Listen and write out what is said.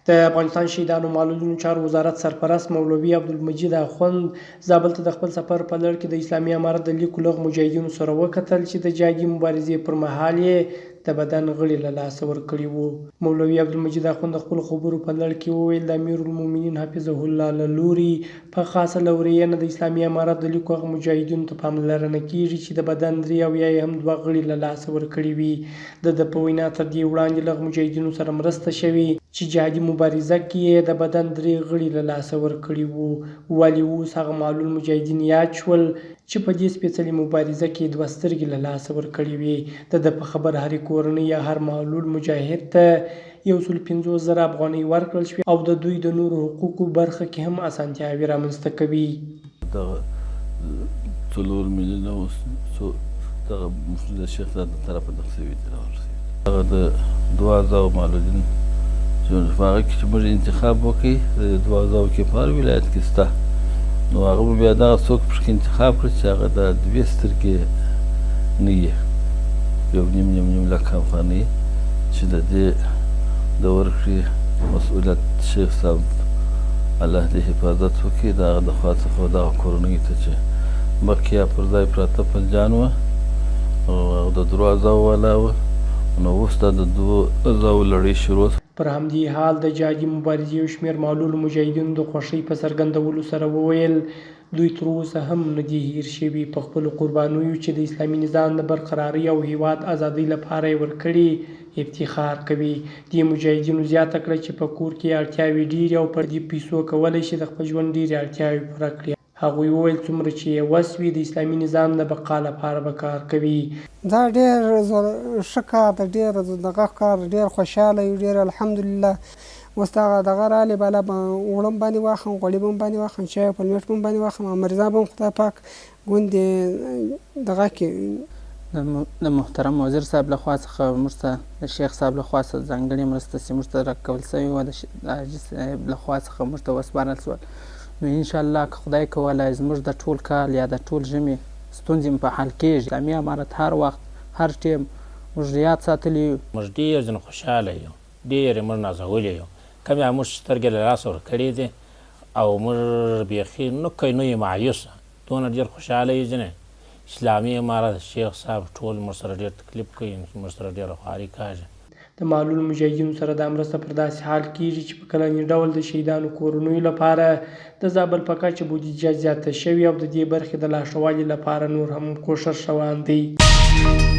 د افغانستان شهیدانو معلولینو چارو وزارت سرپرست مولوي عبدالمجید اخوند زابل ته د خپل سفر په لړ کې د اسلامي امارت د لیکو لغ مجاهدینو سره وکتل چې د جهادي مبارزې پر مهال یې د بدن غړي له لاسه ورکړي وو. مولوي عبدالمجید اخوند د خپلو خبرو په لړ کې وویل، د امیرالمؤمنین حفظه الله له لوري په خاصه لورېینه د اسلامي امارت د لیکو هغه مجاهدینو ته پاملرنه کېږي چې د بدن درې او یا یې هم دوه غړي له لاسه ورکړي وي. د ده په وینا تر دې وړاندې له هغه مجاهدینو سره مرسته شوې چې جهادي مبارزه کې یې د بدن درې غړي له لاسه ورکړي وو، ولې اوس هغه معلول مجاهدین یاد شول چې په دې سپېڅلې مبارزه کې یې دوه سترګې له لاسه ورکړې وې. د ده په خبره هرې کورنۍ یا هر معلول مجاهد ته 150,000 افغانۍ ورکړل شوې او د دوی د نورو حقوقو برخه کې هم اسانتیاوې رامنځته کوي. دغه څلور میلیونه اوس څو دغه د شیخ زاد له طرفه دغه سوي دي راورسېد. دغه د دوه اعضاو معلولین چې په هغه کې چې موږ انتخاب وکړي د دوه اعضاو کې په هر ولایت کې شته نو هغه به بیا دغه څوک پکې انتخاب کړي چې هغه د دوې سترګې نه وي یو نیم نیم نیم لک افغانۍ چې د دې د ورکړې مسؤلیت شیخ صاحب الله دې حفاظت وکړي د هغه د خوا څخه دغه کورنۍ ته چې مخکې یا پر ځای پراته پنجان وه او د درو اعضاو والا وه نو اوس دا د دوو اعضاو لړۍ شروع شوه. پر همدې حال د جهادي مبارزې یو شمېر معلولو مجاهدینو د خوښۍ په څرګندولو سره وویل، دوی تر اوسه هم نه دي هېر شوي، په خپلو قربانیو چې د اسلامي نظام د برقرارۍ او هېواد ازادۍ لپاره یې ورکړي، افتخار کوي. دې مجاهدینو زیاته کړه چې په کور کې یې اړتیاوې ډېرې او په دې پیسو کولی شي د خپل ژوند ډېرې اړتیاوې پوره کړي. هغوی وویل څومره چې یې وس وي د اسلامي نظام د بقا لپاره به کار کوي. دا ډېر ښه کار ده ډېر دغه کار ډېر خوشحاله یو ډېر الحمدلله اوس دغه دغه رالی بالا به اوړه هم باندې واخلم غوړي به هم باندې واخلم چای او پلمټ به هم باندې واخلم او مریضان به هم خدای پاک ګوندې دغه کې. د محترم وزیر صاحب له خوا څخه موږ ته د شیخ صاحب له خوا څخه ځانګړې مرسته چې موږ ته راکول شوې وه د حاجي صاحب له خوا څخه موږ ته وسپارل شول نو انشاالله که خدای کولای زموږ د ټول کال یا د ټول ژمي ستونزې مو په حل کېږي. اسلامي امارت هر وخت هر ټیم موږ یاد ساتلي یو. موږ ډېر ځنې خوشحاله یو، ډېر یې موږ نازولي یو، کومې موږ سترګې له لاسه ورکړې دي او موږ بیخي نوکی نه یو مایوسه، دونه ډېر خوشحاله یو ځنې اسلامي امارت شیخ صاحب ټول موږ سره ډېر تکلیف کوي، موږ سره ډېره خواري کاږي. د معلولو مجاهدینو سره دا مرسته پر داسې حال کېږي چې په کلني ډول د شهیدانو کورنیو لپاره د زابل په کچه بودیجه زیاته شوې او د دې برخې د لا ښه والي لپاره نور هم کوښښ روان دی.